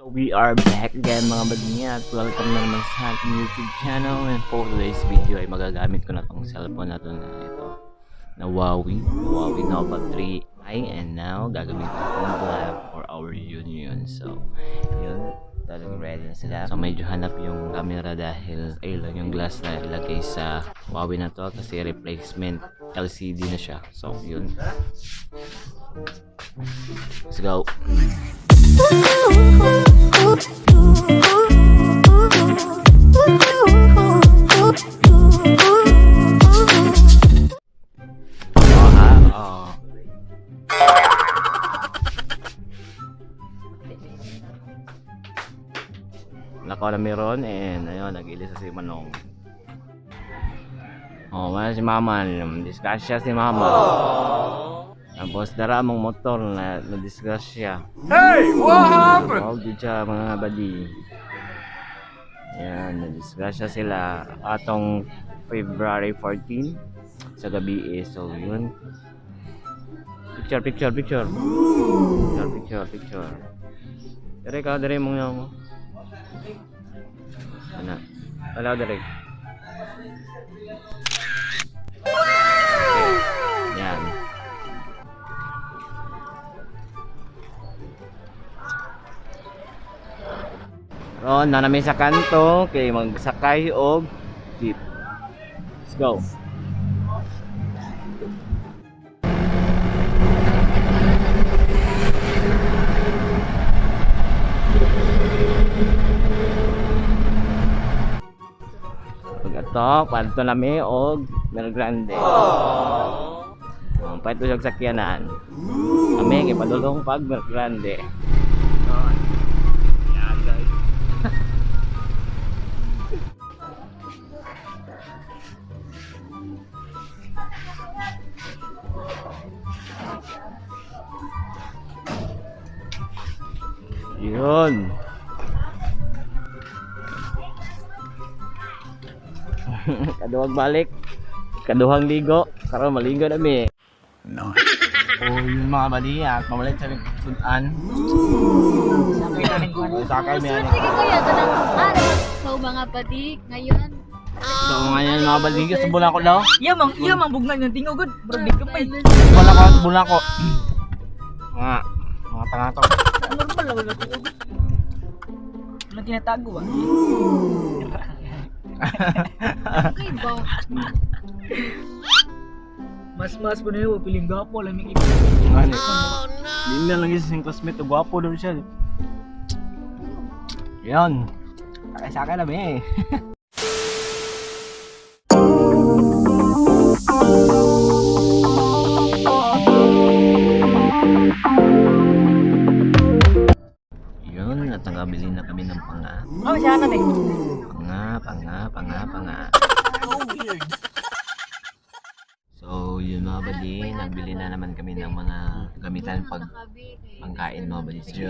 So we are back again, mga bading, at welcome na naman sa ating YouTube channel, and for today's video ay magagamit ko na tong cellphone na to na ito na Huawei Nova 3i, and now gagamitin ko vlog for our reunion. So yun, talagang ready na sila. So medyo hanap yung camera dahil ayun lang yung glass na ilagay sa Huawei na to kasi replacement LCD na siya. So yun, let's go. Oh, ha? Oh. Nako na meron and ayun, nag-ilis na si Manong. Oh, wala si Mama, disgrasya si Mama. Tapos dara mong motor na na-disgrasya. Hey, what happened? Wow, di siya, mga badi. Yan, na-disgrasya sila atong February 14 sa gabi eh. So, yun. Picture, picture, picture. Picture, picture, picture. Dere ka, dere mong mo. Ana. Wala dere. Yan. Ron, na namin sa kanto kay magsakay og jeep. Let's go. Pag ato, padto nami og Mel Grande. Oh, pwede siya sakyanan. Kami kay padulong pag Mel Grande. Yan, guys. Yun. Kaduhang balik. Kaduhang ligo. Karon maligo na mi. Nice. Oh, yun, mga bali, at pamalit sa sudan. Sakay mi ani. Sige kuya, kanang araw. So mga badik, ngayon. So ngayon, mga bali, subulan ko daw. Iya mang bugnan ng tingog gud. Murag di kamay. Subulan ko, subulan ko. Mga tanga to. Normal lang wala tingog. Walang tinatago ah. Okay ba? Mas mas po na yun, piling gapo, lamig ito. Ano? Hindi na lang isa yung classmate, gwapo daw siya. Yan. Sakay-sakay na eh. Yun, at nakabili na kami ng panga. Oh, siya na eh. Panga, panga, panga, panga. So, yun, mga badi, nagbili na naman kami ng mga gamitan pag pangkain, mga badi. So,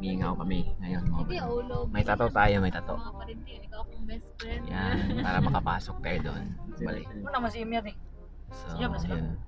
mingaw kami ngayon, mga Hindi, badi. ulo. May tato tayo, may tato. Mga parente, ikaw akong best friend. Yan, para makapasok tayo doon. Balik. Ano naman si Emir eh. So, Siyam na sila. yun.